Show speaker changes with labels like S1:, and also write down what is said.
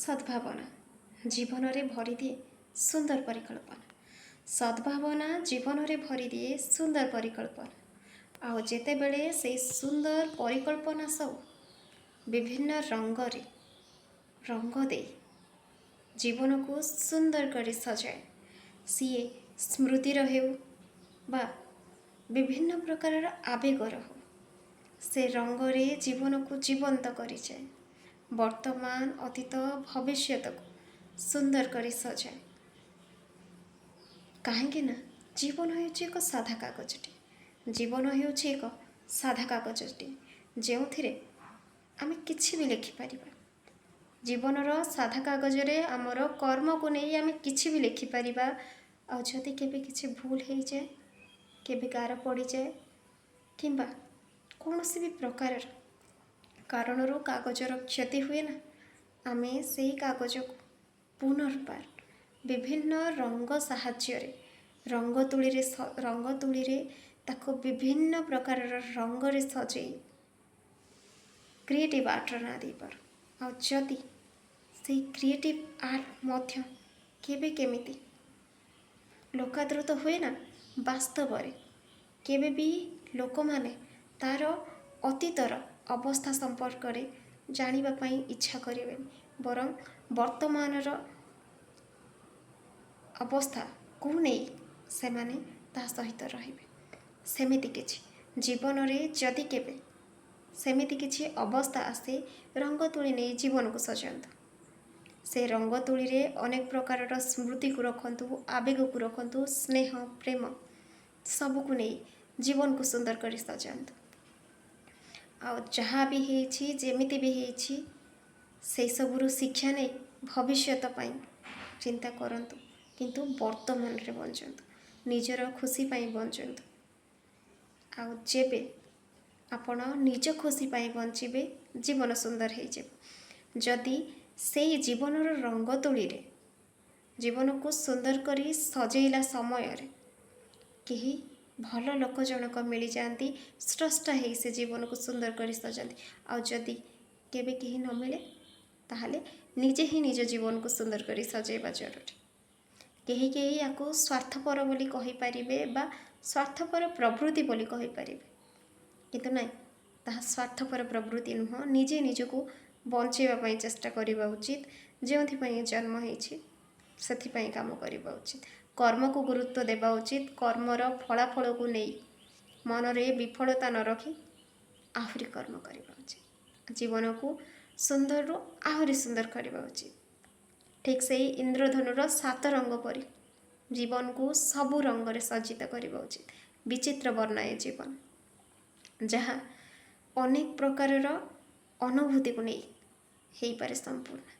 S1: ସଦ୍ଭାବନା ଜୀବନରେ ଭରିଦିଏ ସୁନ୍ଦର ପରିକଳ୍ପନା। ସଦ୍ଭାବନା ଜୀବନରେ ଭରିଦିଏ ସୁନ୍ଦର ପରିକଳ୍ପନା। ଆଉ ଯେତେବେଳେ ସେଇ ସୁନ୍ଦର ପରିକଳ୍ପନା ସବୁ ବିଭିନ୍ନ ରଙ୍ଗରେ ରଙ୍ଗ ଦେଇ ଜୀବନକୁ ସୁନ୍ଦର କରି ସଜାଏ, ସିଏ ସ୍ମୃତିର ହେଉ ବା ବିଭିନ୍ନ ପ୍ରକାରର ଆବେଗର ହେଉ, ସେ ରଙ୍ଗରେ ଜୀବନକୁ ଜୀବନ୍ତ କରିଯାଏ। ବର୍ତ୍ତମାନ, ଅତୀତ, ଭବିଷ୍ୟତକୁ ସୁନ୍ଦର କରି ସଜାଏ। କାହିଁକି ନା ଜୀବନ ହେଉଛି ଏକ ସାଧା କାଗଜଟିଏ। ଜୀବନ ହେଉଛି ଏକ ସାଧା କାଗଜଟିଏ, ଯେଉଁଥିରେ ଆମେ କିଛି ବି ଲେଖିପାରିବା। ଜୀବନର ସାଧା କାଗଜରେ ଆମର କର୍ମକୁ ନେଇ ଆମେ କିଛି ବି ଲେଖିପାରିବା। ଆଉ ଯଦି କେବେ କିଛି ଭୁଲ ହେଇଯାଏ, କେବେ ଗାର ପଡ଼ିଯାଏ କିମ୍ବା କୌଣସି ବି ପ୍ରକାରର କାରଣରୁ କାଗଜର କ୍ଷତି ହୁଏ ନା, ଆମେ ସେଇ କାଗଜକୁ ପୁନର୍ବାର ବିଭିନ୍ନ ରଙ୍ଗ ସାହାଯ୍ୟରେ ରଙ୍ଗ ତୂଳୀରେ ତାକୁ ବିଭିନ୍ନ ପ୍ରକାରର ରଙ୍ଗରେ ସଜେଇ କ୍ରିଏଟିଭ୍ ଆର୍ଟର ନାଁ ଦେଇପାରୁ। ଆଉ ଯଦି ସେଇ କ୍ରିଏଟିଭ୍ ଆର୍ଟ ମଧ୍ୟ କେବେ କେମିତି ଲୋକାଦୃତ ହୁଏ ନା, ବାସ୍ତବରେ କେବେ ବି ଲୋକମାନେ ତା'ର ଅତୀତର ଅବସ୍ଥା ସମ୍ପର୍କରେ ଜାଣିବା ପାଇଁ ଇଚ୍ଛା କରିବେନି, ବରଂ ବର୍ତ୍ତମାନର ଅବସ୍ଥାକୁ ନେଇ ସେମାନେ ତା ସହିତ ରହିବେ। ସେମିତି କିଛି ଜୀବନରେ ଯଦି କେବେ ସେମିତି କିଛି ଅବସ୍ଥା ଆସେ, ରଙ୍ଗ ତୂଳୀ ନେଇ ଜୀବନକୁ ସଜାନ୍ତୁ। ସେ ରଙ୍ଗ ତୂଳୀରେ ଅନେକ ପ୍ରକାରର ସ୍ମୃତିକୁ ରଖନ୍ତୁ, ଆବେଗକୁ ରଖନ୍ତୁ, ସ୍ନେହ, ପ୍ରେମ ସବୁକୁ ନେଇ ଜୀବନକୁ ସୁନ୍ଦର କରି ସଜାନ୍ତୁ। ଆଉ ଯାହା ବି ହେଇଛି, ଯେମିତି ବି ହେଇଛି, ସେସବୁରୁ ଶିକ୍ଷା ନେଇ ଭବିଷ୍ୟତ ପାଇଁ ଚିନ୍ତା କରନ୍ତୁ। କିନ୍ତୁ ବର୍ତ୍ତମାନରେ ବଞ୍ଚନ୍ତୁ, ନିଜର ଖୁସି ପାଇଁ ବଞ୍ଚନ୍ତୁ। ଆଉ ଯେବେ ଆପଣ ନିଜ ଖୁସି ପାଇଁ ବଞ୍ଚିବେ, ଜୀବନ ସୁନ୍ଦର ହେଇଯିବ। ଯଦି ସେଇ ଜୀବନର ରଙ୍ଗ ତୂଳୀରେ ଜୀବନକୁ ସୁନ୍ଦର କରି ସଜେଇଲା ସମୟରେ କେହି ଭଲ ଲୋକ ଜଣକ ମିଳିଯାଆନ୍ତି, ସ୍ରଷ୍ଟା ହେଇ ସେ ଜୀବନକୁ ସୁନ୍ଦର କରି ସଜାନ୍ତି। ଆଉ ଯଦି କେବେ କେହି ନ ମିଳେ, ତାହେଲେ ନିଜେ ହିଁ ନିଜ ଜୀବନକୁ ସୁନ୍ଦର କରି ସଜେଇବା ଜରୁରୀ। କେହି କେହି ୟାକୁ ସ୍ୱାର୍ଥପର ବୋଲି କହିପାରିବେ ବା ସ୍ୱାର୍ଥପର ପ୍ରବୃତ୍ତି ବୋଲି କହିପାରିବେ, କିନ୍ତୁ ନାଇଁ, ତାହା ସ୍ୱାର୍ଥପର ପ୍ରବୃତ୍ତି ନୁହଁ। ନିଜେ ନିଜକୁ ବଞ୍ଚେଇବା ପାଇଁ ଚେଷ୍ଟା କରିବା ଉଚିତ। ଯେଉଁଥିପାଇଁ ଜନ୍ମ ହେଇଛି, ସେଥିପାଇଁ କାମ କରିବା ଉଚିତ। କର୍ମକୁ ଗୁରୁତ୍ୱ ଦେବା ଉଚିତ। କର୍ମର ଫଳାଫଳକୁ ନେଇ ମନରେ ବିଫଳତା ନ ରଖି ଆହୁରି କର୍ମ କରିବା ଉଚିତ। ଜୀବନକୁ ସୁନ୍ଦରରୁ ଆହୁରି ସୁନ୍ଦର କରିବା ଉଚିତ। ଠିକ୍ ସେଇ ଇନ୍ଦ୍ରଧନୁର ସାତ ରଙ୍ଗ ପରି ଜୀବନକୁ ସବୁ ରଙ୍ଗରେ ସଜ୍ଜିତ କରିବା ଉଚିତ। ବିଚିତ୍ର ବର୍ଣ୍ଣ ଏ ଜୀବନ, ଯାହା ଅନେକ ପ୍ରକାରର ଅନୁଭୂତିକୁ ନେଇ ହେଇପାରେ ସମ୍ପୂର୍ଣ୍ଣ।